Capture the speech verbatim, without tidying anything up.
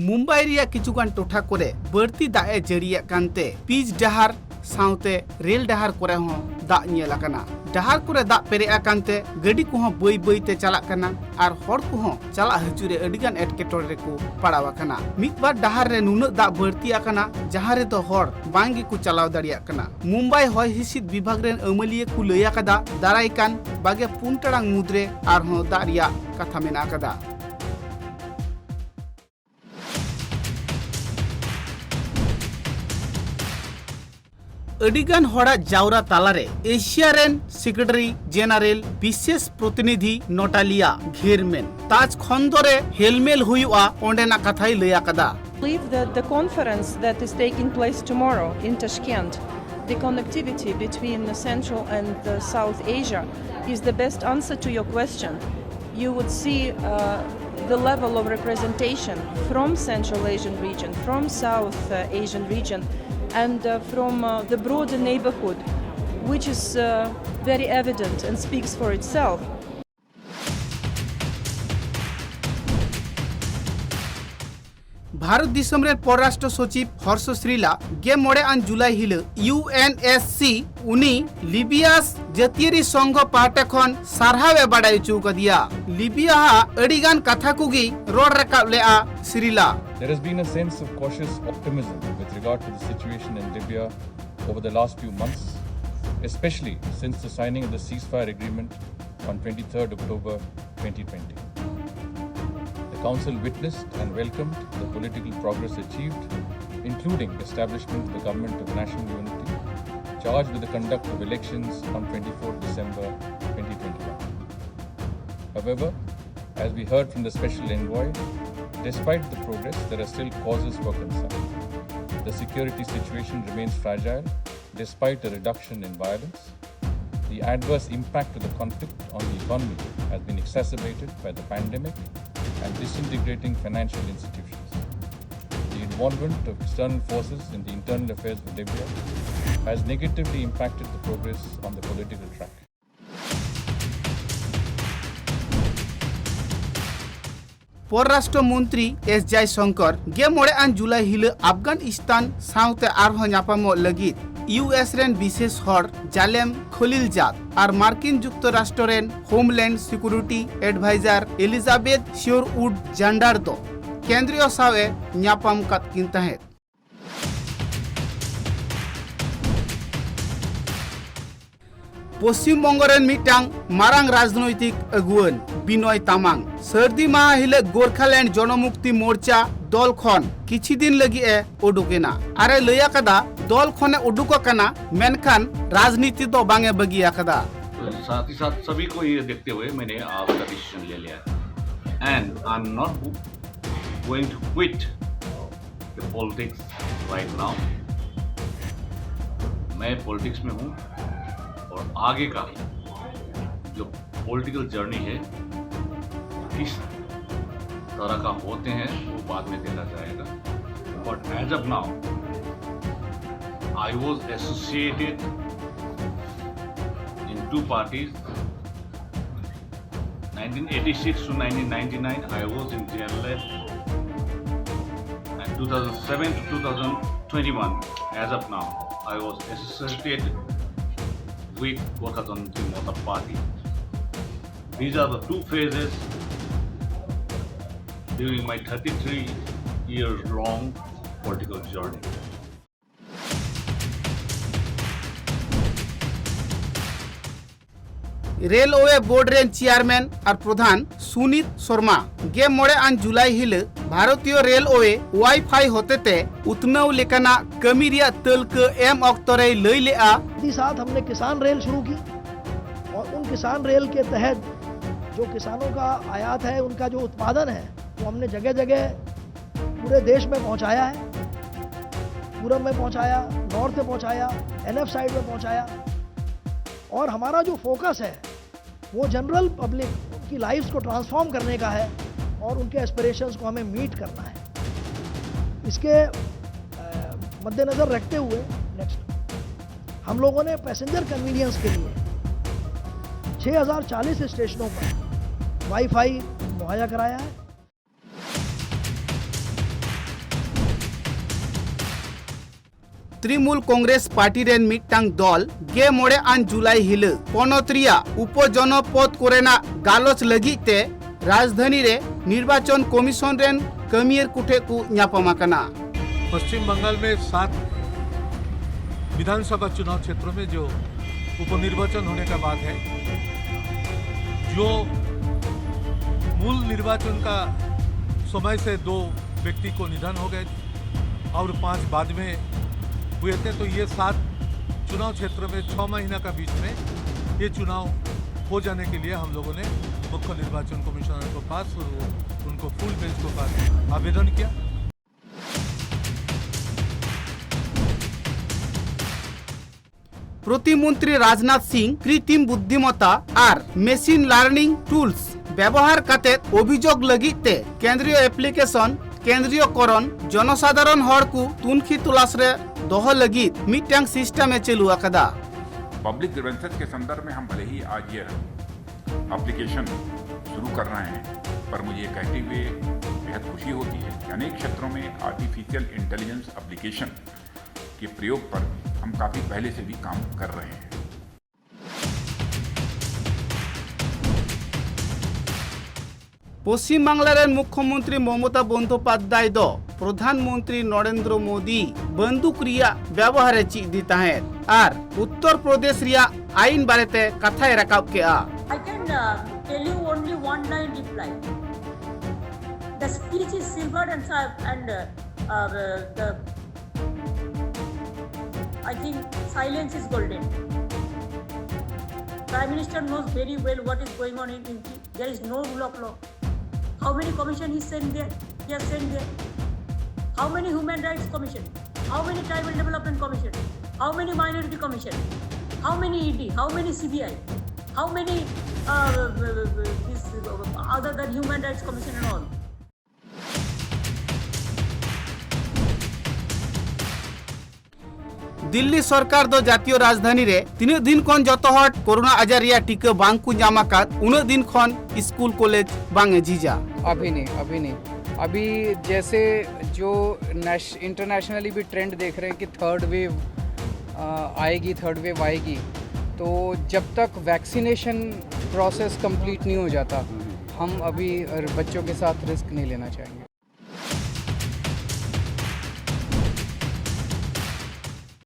ᱢᱩᱢᱵᱟᱭ ᱨᱮᱭᱟᱜ ᱠᱤᱪᱷᱩᱜᱟᱱ ᱴᱚᱴᱷᱟ ᱠᱚᱨᱮ ᱵᱟᱹᱲᱛᱤ ᱫᱟᱜ ᱮ ᱡᱟᱹᱲᱤᱭᱮᱫ ᱠᱟᱱᱛᱮ ᱯᱤᱪ ᱰᱟᱦᱟᱨ ᱥᱟᱶᱛᱮ ᱨᱮᱞ ᱰᱟᱦᱟᱨ ᱠᱚᱨᱮ ᱦᱚᱸ ᱫᱟᱜ ᱧᱮᱞ ᱟᱠᱟᱱᱟ᱾ ᱰᱟᱦᱟᱨ ᱠᱚᱨᱮ ᱫᱟᱜ ᱯᱮᱨᱮᱡ ᱟᱠᱟᱱᱛᱮ ᱜᱟᱹᱰᱤ ᱠᱚᱦᱚᱸ ᱵᱟᱹᱭ ᱵᱟᱹᱭ ᱛᱮ ᱪᱟᱞᱟᱜ ᱠᱟᱱᱟ ᱟᱨ ᱦᱚᱲ ᱠᱚᱦᱚᱸ ᱪᱟᱞᱟᱜ ᱦᱤᱡᱩᱜ ᱨᱮ ᱟᱹᱰᱤᱜᱟᱱ ᱮᱴᱠᱮᱴᱚᱬᱮ ᱨᱮᱠᱚ ᱯᱟᱲᱟᱣ ᱟᱠᱟᱱᱟ᱾ ᱢᱤᱫ ᱵᱟᱨ ᱰᱟᱦᱟᱨ ᱨᱮ ᱱᱩᱱᱟᱹᱜ ᱫᱟᱜ ᱵᱟᱹᱲᱛᱤ ᱟᱠᱟᱱᱟ, ᱡᱟᱦᱟᱸ ᱨᱮᱫᱚ ᱦᱚᱲ ᱵᱟᱝ ᱜᱮᱠᱚ ᱪᱟᱞᱟᱣ ᱫᱟᱲᱮᱭᱟᱜ ᱠᱟᱱᱟ᱾ ᱢᱩᱢᱵᱟᱭ ᱦᱚᱭ ᱦᱤᱸᱥᱤᱫ ᱵᱤᱵᱷᱟᱜᱽ ᱨᱮᱱ ᱟᱹᱢᱟᱹᱞᱤᱭᱟᱹ ᱠᱚ ᱞᱟᱹᱭ ᱟᱠᱟᱫᱟ, ᱫᱟᱨᱟᱭ ᱠᱟᱱ ᱵᱟᱜᱮ ᱯᱩᱱ ᱴᱟᱲᱟᱝ ᱢᱩᱫᱽᱨᱮ ᱟᱨᱦᱚᱸ ᱫᱟᱜ ᱨᱮᱭᱟᱜ ᱠᱟᱛᱷᱟ ᱢᱮᱱᱟᱜ ᱟᱠᱟᱫᱟ᱾ ᱟᱹᱰᱤᱜᱟᱱ ᱦᱚᱲᱟᱜ ᱡᱟᱣᱨᱟ ᱛᱟᱞᱟᱨᱮ ᱮᱥᱤᱭᱟ ᱨᱮᱱ ᱥᱮᱠᱨᱮᱴᱟᱨᱤ ᱡᱮᱱᱟᱨᱮᱞ ᱵᱤᱥᱮᱥ ᱯᱨᱚᱛᱤᱱᱤᱫᱷᱤ ᱱᱚᱴᱟᱞᱤᱭᱟ ᱜᱷᱤᱨᱢᱮᱱ ᱛᱟᱡᱽ ᱠᱷᱚᱱᱫᱚ ᱨᱮ ᱦᱮᱞᱢᱮᱞ ᱦᱩᱭᱩᱜᱼᱟ, ᱚᱸᱰᱮᱱᱟᱜ ᱠᱟᱛᱷᱟᱭ ᱞᱟᱹᱭ ᱟᱠᱟᱫᱟ᱾ I believe that the conference that is taking place tomorrow in Tashkent, the connectivity between Central and uh, South Asia, is the best answer to your question. You would see uh, the level of representation from Central Asian region, from South uh, Asian region, and uh, from uh, the broader neighborhood, which is uh, very evident and speaks for itself. Bharat ᱫᱤᱥᱚᱢ ᱨᱮᱱ ᱯᱚᱨᱨᱟᱥᱴᱨᱚ ᱥᱚᱪᱤᱵᱽ ᱦᱚᱨᱥᱚ ᱥᱨᱤᱞᱟ ᱜᱮᱞ ᱢᱚᱬᱮ ᱟᱱ ᱡᱩᱞᱟᱭ ᱦᱤᱞᱚᱜ U N S C ᱩᱱᱤ ᱞᱤᱵᱤᱭᱟᱥ ᱡᱟᱹᱛᱤᱭᱟᱹᱨᱤ ᱥᱚᱝᱜᱷᱚ ᱯᱟᱦᱴᱟ ᱠᱷᱚᱱ ᱥᱟᱨᱦᱟᱣ ᱮ ᱵᱟᱰᱟᱭ ᱦᱚᱪᱚ ᱟᱠᱟᱫᱮᱭᱟ᱾ ᱞᱤᱵᱤᱭᱟ ᱦᱟᱜ ᱟᱹᱰᱤ ᱜᱟᱱ ᱠᱟᱛᱷᱟ ᱠᱚᱜᱮ ᱨᱚᱲ ᱨᱟᱠᱟᱵ ᱞᱮᱫᱼᱟ ᱥᱨᱤᱞᱟ᱾ There has been a sense of cautious optimism with regard to the situation in Libya over the last few months, especially since the signing of the ceasefire agreement on twenty-third October twenty twenty. The Council witnessed and welcomed the political progress achieved, including establishment of the Government of National Unity, charged with the conduct of elections on twenty-fourth December twenty twenty-one. However, as we heard from the Special Envoy, despite the progress, there are still causes for concern. The security situation remains fragile despite a reduction in violence. The adverse impact of the conflict on the economy has been exacerbated by the pandemic and disintegrating financial institutions. The involvement of external forces in the internal affairs of Libya has negatively impacted the progress on the political track. ᱯᱚᱨᱨᱟᱥᱴᱨᱚ ᱢᱚᱱᱛᱨᱤ S ᱡᱟᱭᱥᱚᱝᱠᱚᱨ ᱜᱮᱞ ᱢᱚᱬᱮ ᱟᱱ ᱡᱩᱞᱟᱭ ᱦᱤᱞᱚᱜ ᱟᱯᱷᱜᱟᱱᱤᱥᱛᱟᱱ ᱥᱟᱶᱛᱮ ᱟᱨᱦᱚᱸ ᱧᱟᱯᱟᱢᱚᱜ ᱞᱟᱹᱜᱤᱫ U S ᱨᱮᱱ ᱵᱤᱥᱮᱥ ᱦᱚᱲ ᱡᱟᱞᱮᱢ ᱠᱷᱚᱞᱤᱞᱡᱟᱫ ᱟᱨ ᱢᱟᱨᱠᱤᱱ ᱡᱩᱠᱛᱚᱨᱟᱥᱴᱨᱚ ᱨᱮᱱ ᱦᱳᱢᱞᱮᱱᱰ ᱥᱤᱠᱩᱨᱤᱴᱤ ᱮᱰᱵᱷᱟᱭᱡᱟᱨ ᱮᱞᱤᱡᱟᱵᱮᱛᱷ ᱥᱤᱭᱳᱨ ᱩᱰ ᱡᱟᱱᱰᱟᱨ ᱫᱚ ᱠᱮᱱᱫᱨᱤᱭᱚ ᱥᱟᱶ ᱮ ᱧᱟᱯᱟᱢ ᱠᱟᱫ ᱠᱤᱱ ᱛᱟᱦᱮᱸᱫ᱾ ᱯᱚᱥᱪᱤᱢ ᱵᱚᱝᱜᱚ ᱨᱮᱱ ᱢᱤᱫᱴᱟᱝ ᱢᱟᱨᱟᱝ ᱨᱟᱡᱽᱱᱳᱭᱛᱤᱠ ᱟᱹᱜᱩᱣᱟᱹᱱ ᱵᱤᱱᱚᱭ ᱛᱟᱢᱟᱝ ᱥᱟᱹᱨᱫᱤ ᱢᱟᱦᱟ ᱦᱤᱞᱚᱜ ᱜᱳᱨᱠᱷᱟᱞᱮᱱᱰ ᱡᱚᱱᱚᱢᱩᱠᱛᱤ ᱢᱳᱨᱪᱟ ᱫᱚᱞ ᱠᱷᱚᱱ ᱠᱤᱪᱷᱤ ᱫᱤᱱ ᱞᱟᱹᱜᱤᱫ ᱮ ᱩᱰᱩᱠ ᱮᱱᱟ ᱟᱨ ᱮ ᱞᱟᱹᱭ ᱟᱠᱟᱫᱟ, ᱫᱚᱞ ᱠᱷᱚᱱ ᱮ ᱩᱰᱩᱠ ᱟᱠᱟᱱᱟ, ᱢᱮᱱᱠᱷᱟᱱ ᱨᱟᱡᱽᱱᱤᱛᱤ ᱫᱚ ᱵᱟᱝ ᱮ ᱵᱟᱹᱜᱤ ᱟᱠᱟᱫᱟ᱾ साथ ही साथ सभी को ये देखते हुए मैंने आज का डिसीजन ले लिया है, and I am not going to quit the politics right now. मैं पॉलिटिक्स में हूँ और आगे का जो पॉलिटिकल जर्नी है, किस तरह का होते हैं, वो बाद में देखा जाएगा. But as of now, I was associated in two parties. Nineteen eighty-six to nineteen ninety-nine, I was in J L F, and two thousand seven to two thousand twenty-one, as of now, I was associated with Gorkha Janamukti Morcha Party. These are the two phases during my thirty-three years long political journey. Railway board ᱨᱮᱱ chairman ᱟᱨ ᱯᱨᱚᱫᱷᱟᱱ ᱥᱩᱱᱤᱛ ᱥᱚᱨᱢᱟ ᱜᱮᱞ ᱢᱚᱬᱮ ᱟᱱ ᱡᱩᱞᱟᱭ ᱦᱤᱞᱚᱜ ᱵᱷᱟᱨᱚᱛᱤᱭᱚ railway wifi ᱦᱚᱛᱮᱛᱮ ᱩᱛᱱᱟᱹᱣ ᱞᱮᱠᱟᱱᱟᱜ ᱠᱟᱹᱢᱤ ᱨᱮᱭᱟᱜ ᱛᱟᱹᱞᱠᱟᱹ ᱮᱢ ᱚᱠᱛᱚ ᱨᱮᱭ ᱞᱟᱹᱭ ᱞᱮᱫᱼᱟ᱾ साथ हमने किसान रेल शुरू की और उन किसान रेल के तहत जो किसानों का आयात है, उनका जो उत्पादन है, वो हमने जगह जगह पूरे देश में पहुंचाया है। पूरब में पहुंचाया, नॉर्थ में पहुंचाया, एनएफ साइड में पहुंचाया। और हमारा जो फोकस है, वो जनरल पब्लिक की लाइफ्स को ट्रांसफॉर्म करने का है और उनके एस्पिरेशंस को हमें मीट करना है। इसके अ, मद्देनज़र रखते हुए नेक्स्ट हम लोगों ने पैसेंजर कन्वीनियंस के लिए छः हज़ार चालीस स्टेशनों पर वाईफाई मुहैया कराया है। ᱛᱨᱤᱱᱢᱩᱞ ᱠᱚᱝᱜᱨᱮᱥ ᱯᱟᱨᱴᱤ ᱨᱮᱱ ᱢᱤᱫᱴᱟᱝ ᱫᱚᱞ ᱜᱮᱞ ᱢᱚᱬᱮ ᱟᱱ ᱡᱩᱞᱟᱭ ᱦᱤᱞᱚᱜ ᱯᱚᱱᱚᱛ ᱨᱮᱭᱟᱜ ᱩᱯᱚᱡᱚᱱᱚᱯᱚᱫ ᱠᱚᱨᱮᱱᱟᱜ ᱜᱟᱞᱚᱪ ᱞᱟᱹᱜᱤᱫ ᱛᱮ ᱨᱟᱡᱽᱫᱷᱟᱱᱤ ᱨᱮ ᱱᱤᱨᱵᱟᱪᱚᱱ ᱠᱚᱢᱤᱥᱚᱱ ᱨᱮᱱ ᱠᱟᱹᱢᱤᱭᱟᱹᱨ ᱠᱚᱴᱷᱮᱱ ᱠᱚ ᱧᱟᱯᱟᱢ ᱟᱠᱟᱱᱟ᱾ पश्चिम बंगाल में सात विधानसभा चुनाव क्षेत्रों में जो उपनिर्वाचन होने का बात है, जो मूल निर्वाचन का समय से दो व्यक्ति को निधन हो गए थे और पांच बाद में हुए थे, तो ये सात चुनाव क्षेत्र में छः महीना का बीच में ये चुनाव हो जाने के लिए हम लोगों ने मुख्य निर्वाचन कमिश्नर को पास और उनको फुल बेंच को पास आवेदन किया। ᱯᱨᱚᱛᱤᱢᱚᱱᱛᱨᱤ ᱨᱟᱡᱽᱱᱟᱛᱷ ᱥᱤᱝ ᱠᱨᱤᱛᱤᱢ ᱵᱩᱫᱽᱫᱷᱤᱢᱚᱛᱟ ᱟᱨ ᱢᱮᱥᱤᱱ ᱞᱟᱨᱱᱤᱝ ᱴᱩᱞᱥ ᱵᱮᱵᱚᱦᱟᱨ ᱠᱟᱛᱮ ᱚᱵᱷᱤᱡᱳᱜᱽ ᱞᱟᱹᱜᱤᱫ ᱛᱮ ᱠᱮᱱᱫᱨᱤᱭᱚ ᱮᱯᱞᱤᱠᱮᱥᱚᱱ ᱠᱮᱱᱫᱨᱤᱭᱚ ᱠᱚᱨᱚᱱ ᱡᱚᱱᱚᱥᱟᱫᱷᱟᱨᱚᱱ ᱦᱚᱲ ᱠᱚ ᱛᱩᱱᱠᱷᱤ ᱛᱚᱞᱟᱥ ᱨᱮ ᱫᱚᱦᱚ ᱞᱟᱹᱜᱤᱫ ᱢᱤᱫᱴᱟᱝ ᱥᱤᱥᱴᱮᱢ ᱮ ᱪᱟᱹᱞᱩ ᱟᱠᱟᱫᱟ᱾ पब्लिक ग्रीवेंसेस के संदर्भ में हम भले ही आज ये एप्लीकेशन शुरू कर रहे हैं, पर मुझे ये कहते हुए बेहद खुशी होती है कि अनेक क्षेत्रों में आर्टिफिशियल इंटेलिजेंस एप्लीकेशन के प्रयोग पर हम काफ़ी पहले से भी काम कर रहे हैं। ᱯᱚᱥᱪᱤᱢ ᱵᱟᱝᱞᱟ ᱨᱮᱱ ᱢᱩᱠᱷᱭᱚᱢᱚᱱᱛᱨᱤ ᱢᱚᱢᱚᱛᱟ ᱵᱚᱱᱫᱳᱯᱟᱫᱽᱫᱷᱟᱭ ᱫᱚ ᱯᱨᱚᱫᱷᱟᱱ ᱢᱚᱱᱛᱨᱤ ᱱᱚᱨᱮᱱᱫᱨᱚ ᱢᱳᱫᱤ ᱵᱟᱱᱫᱩᱠ ᱨᱮᱭᱟᱜ ᱵᱮᱵᱚᱦᱟᱨ ᱮ ᱪᱮᱫ ᱫᱤ ᱛᱟᱦᱮᱸᱫ ᱟᱨ ᱩᱛᱛᱚᱨ ᱯᱨᱚᱫᱮᱥ ᱨᱮᱭᱟᱜ ᱟᱭᱤᱱ ᱵᱟᱨᱮᱛᱮ ᱠᱟᱛᱷᱟᱭ ᱨᱟᱠᱟᱵ ᱠᱮᱫᱼᱟ᱾ I can uh, tell you only one line reply. The speech is silver and, si- and uh, uh, the I think silence is golden. Prime Minister knows very well what is going on in Imphal. There is no rule of law. How many commission he sent there? He has sent there. How many human rights commission? How many tribal development commission? How many minority commission? How many E D? How many C B I? How many uh, uh, uh, uh, this uh, other than human rights commission and all? Delhi ᱥᱚᱨᱠᱟᱨ ᱫᱚ ᱡᱟᱹᱛᱤᱭᱚ ᱨᱟᱡᱽᱫᱷᱟᱱᱤ ᱨᱮ ᱛᱤᱱᱟᱹᱜ ᱫᱤᱱ ᱠᱷᱚᱱ ᱡᱚᱛᱚ ᱦᱚᱲ corona ᱟᱡᱟᱨ ᱨᱮᱭᱟᱜ ᱴᱤᱠᱟᱹ ᱵᱟᱝ ᱠᱚ ᱧᱟᱢ ᱟᱠᱟᱫ, ᱩᱱᱟᱹᱜ ᱫᱤᱱ ᱠᱷᱚᱱ ᱥᱠᱩᱞ ᱠᱚᱞᱮᱡᱽ ᱵᱟᱝ ᱮ ᱡᱷᱤᱡᱟ᱾ अभी नहीं, अभी नहीं। अभी जैसे जो नेश इंटरनेशनली भी ट्रेंड देख रहे हैं कि थर्ड वेव आएगी, थर्ड वेव आएगी, तो जब तक वैक्सीनेशन प्रोसेस कंप्लीट नहीं हो जाता, हम अभी बच्चों के साथ रिस्क नहीं लेना चाहेंगे।